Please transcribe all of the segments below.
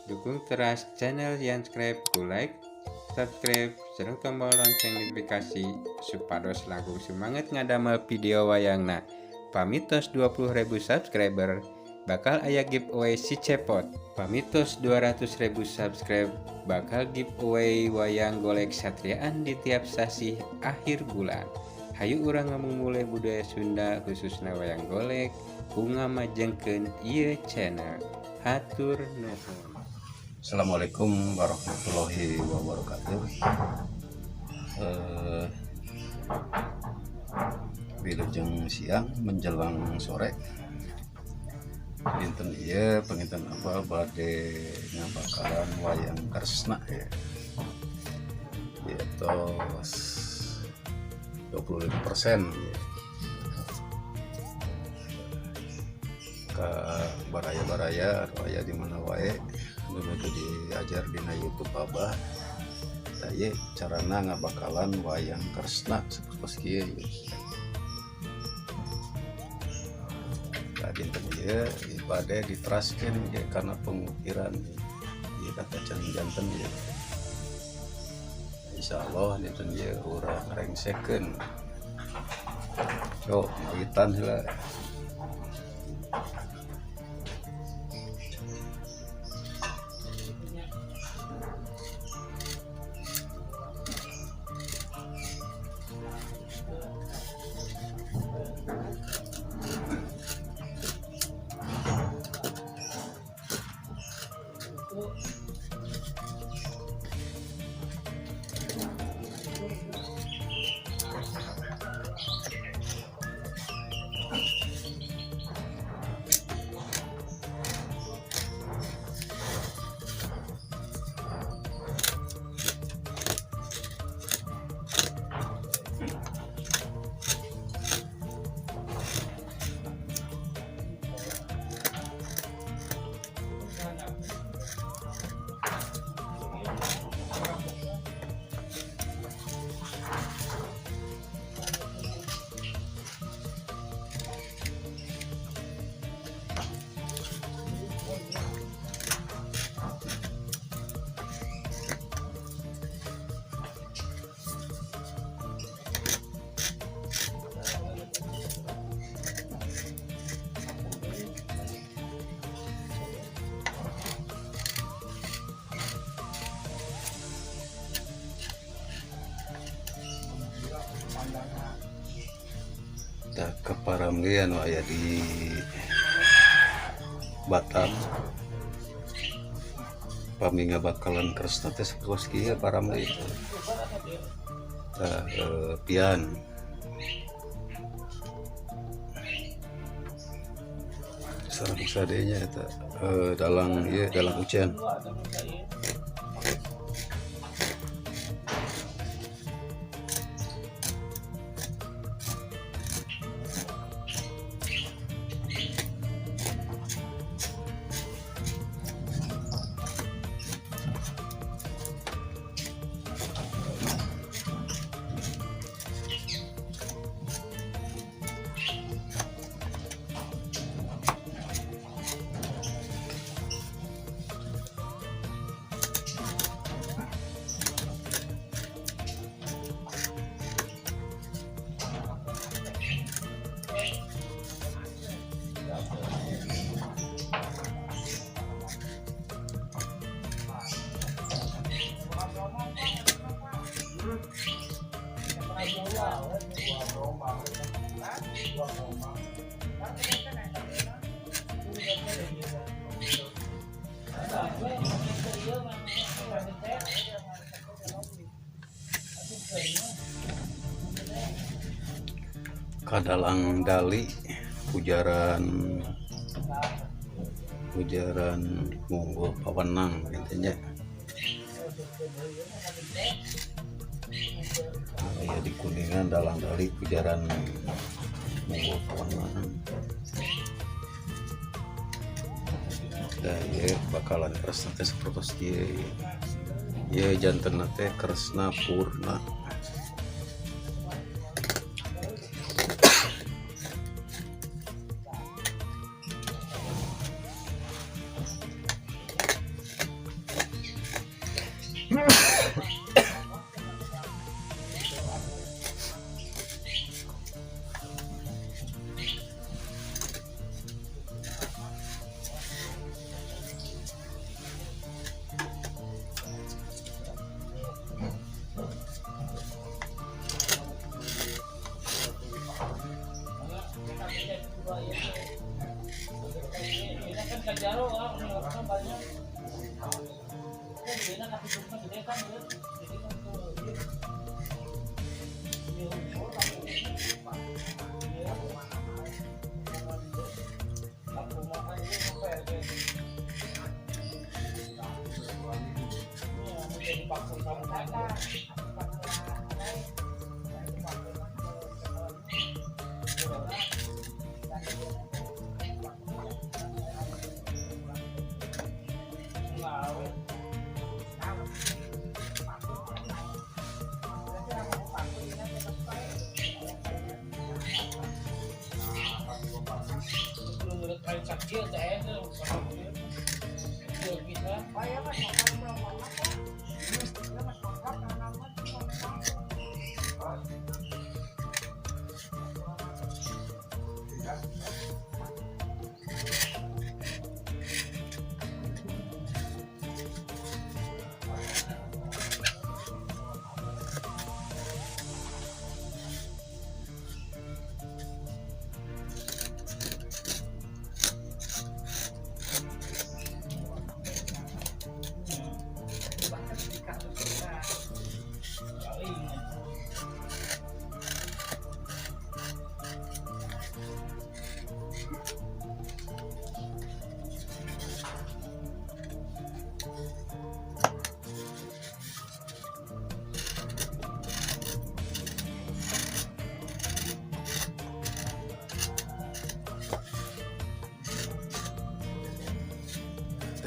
Dukung teras channel Yanscribe ku like, subscribe, sareng tombol lonceng notifikasi supados langkung semangat ngadamel video wayangna. Pamitos 20.000 subscriber bakal aya giveaway si cepot. Pamitos 200.000 subscribe bakal giveaway wayang golek satriaan di tiap sasih akhir bulan. Hayu urang ngamumule budaya Sunda khususna wayang golek ku ngamajengkeun ieu channel. Hatur nuhun. Assalamualaikum warahmatullahi wabarakatuh. Wilujeng siang menjelang sore. Dinten ieu panginten apa bade ngabakalan wayang Kresna ya. Tos 25% ya. Ka baraya-baraya atau aya di mana wae anu nuju diajar dina YouTube Abah. Tah ieu carana ngabakalan wayang Kresna sapertos kieu ieu. Tah dinten ieu bade diteraskeun ge kana pengukiran ieu kata can janten ieu. Insyaallah dinten ieu urang rengsekeun. Yo, ngawitan heula. Tah kaparamli anu aya di Batam. Pami ngabakalan Kresna teh sapertos kieu paramli. Tah pian. Sareng sadenya eta dalang ieu dalang ucen. Kadalang Dali pujaran pujaran Monggo Pawenang intinya. Ya di Kuningan Dalang Dali pujaran Monggo Pawenang. Dan ya bakalan Kresna teh sapertos kieu. Ya janten teh Kresna Purna.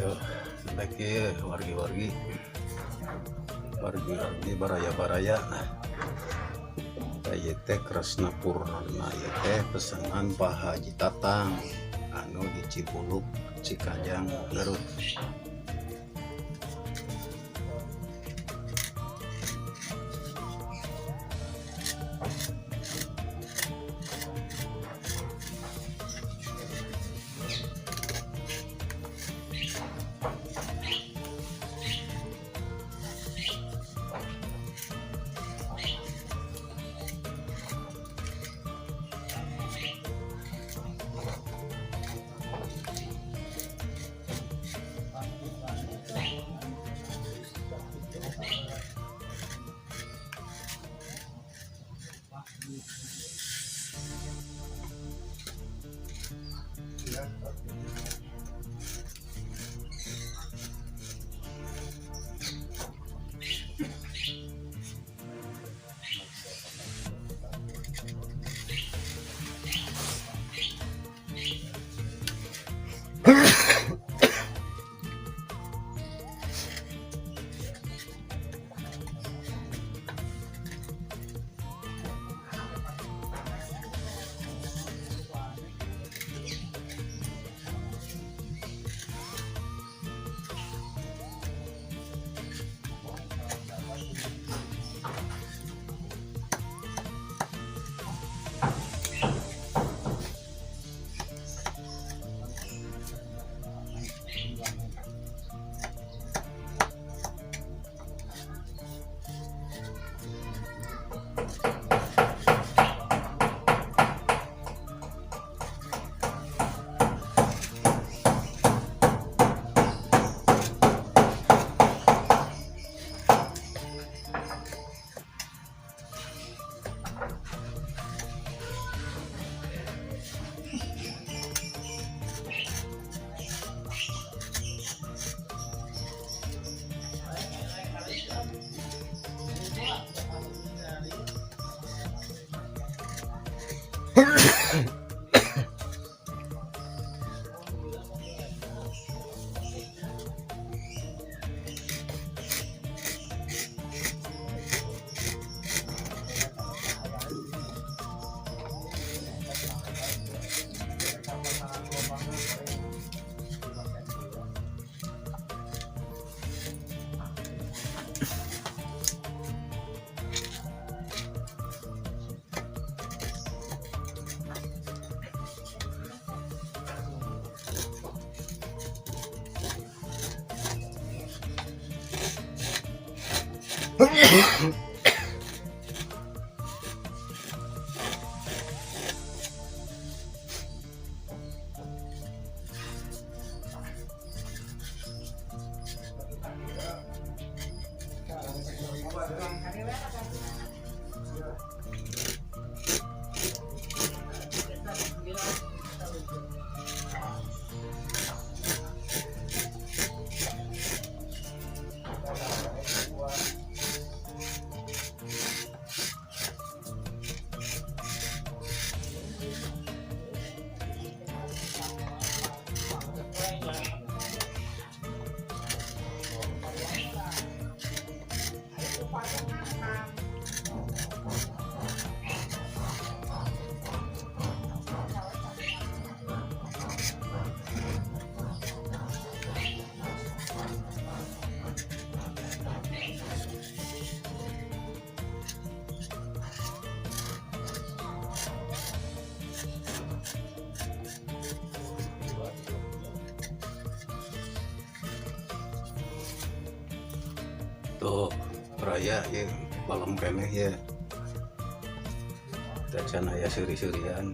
Tuh, sampai ke wargi-wargi, wargi-wargi baraya-baraya. Ieu teh Kresna Purna, ieu teh pesanan Pak Haji Tatang anu di Cibuluk, Cikajang, Garut. Tuh raya ya balem keneh ya. Tacan aya seuri-seurian.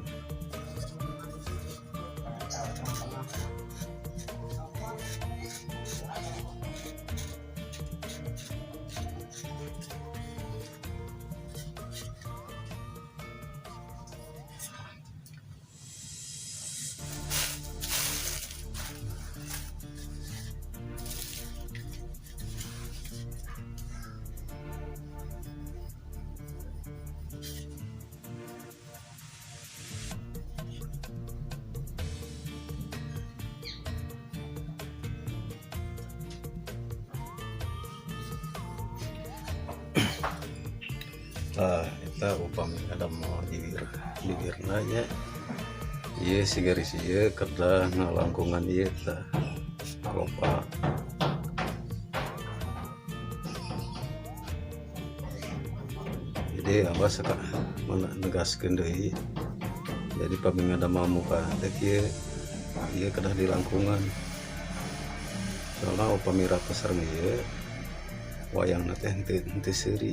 Tah eta upami ngadamel bibirna nya ieu si garis ieu kedah ngalangkungan ieu tah kelopak. Jadi abah suka menegaskeun deui, jadi pami ngadamel muka teh kieu ieu kedah dilangkungan, soalna upami rata sareng ieu wayangna teh henteu seuri.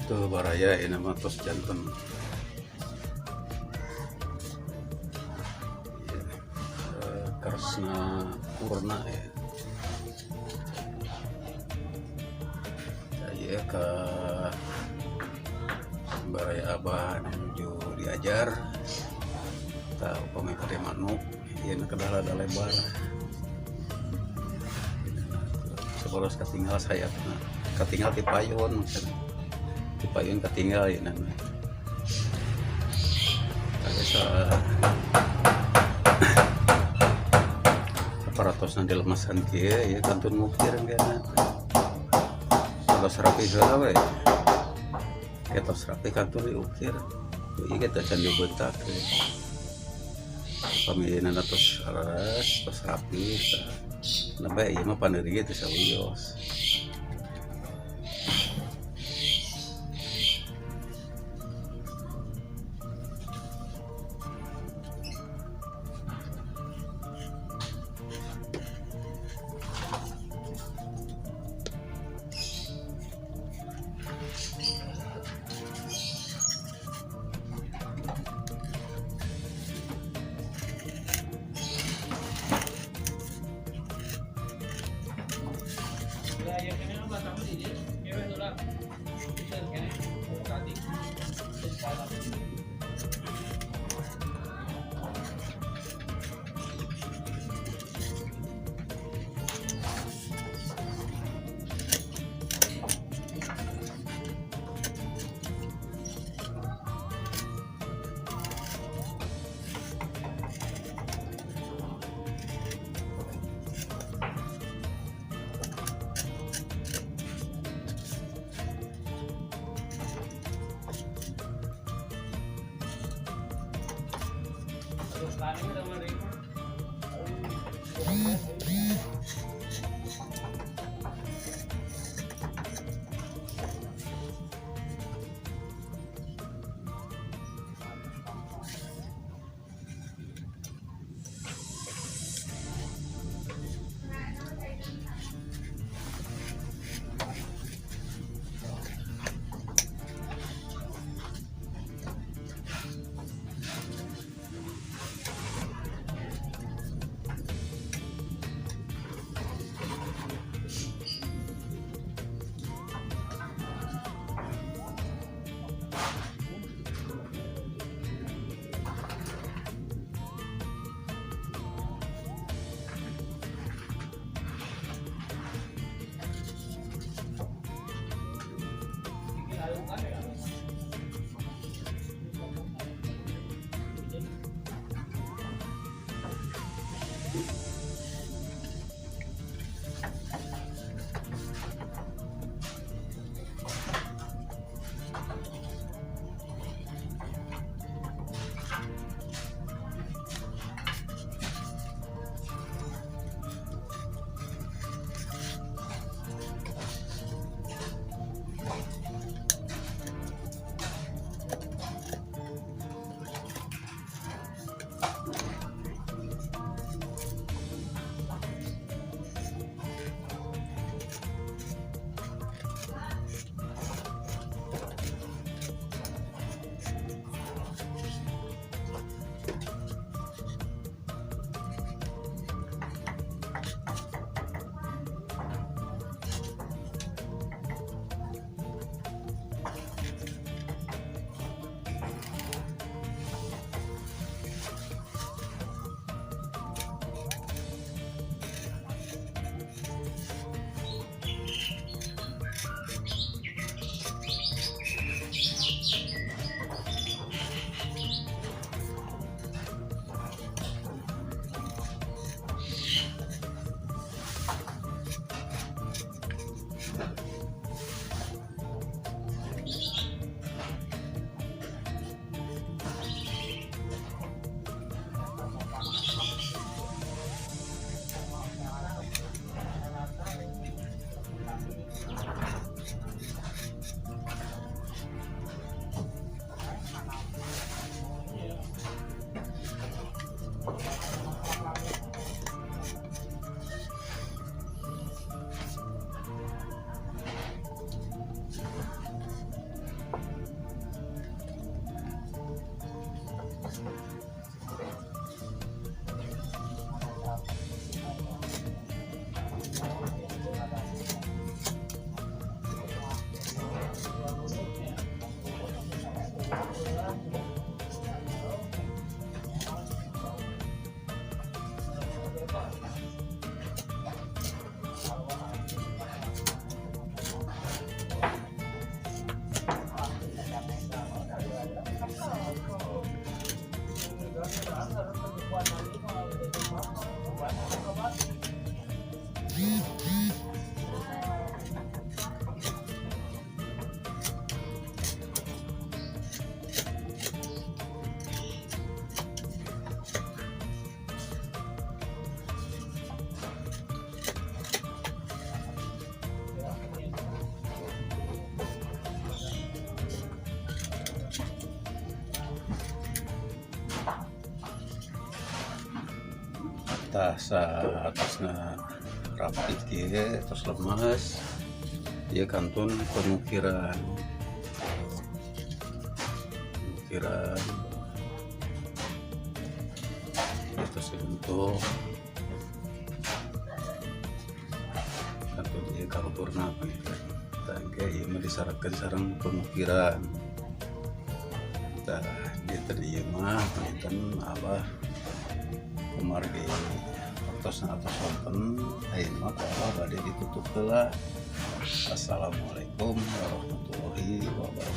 Tuh baraya ini mah tos janten. Kersna purna ya. Saya ke baraya abah menuju diajar. Tahu upami kade manuk ieu kedah rada lebar. Saboros katinggal sayapna. Katinggal ti payun maksudna. Ti payun katinggal ieu na. Sa aparatosna dilemasan kieu ieu kantun ngukir enggeuna. Tos rapi heula we. Tos rapi kantun diukir. Ieu ge teh can dibeuntak. Pami tos leres, tos rapi tah. Nembe ieu mah paneuri ge teu sawios. Tah, saatasna rapi kieu, tos lemes, ieu kantun pengukiran. Pengukiran terus dibentuk, kantun ieu kaluhurna panginten. Tah, engke ieu mah disyaratkeun sareng pengukiran. Tah, dinten ieu mah panginten Abah kumargi waktosna atos wonten, ayeuna mah ku Abah bade ditutup heula. Assalamualaikum warahmatullahi wabarakatuh.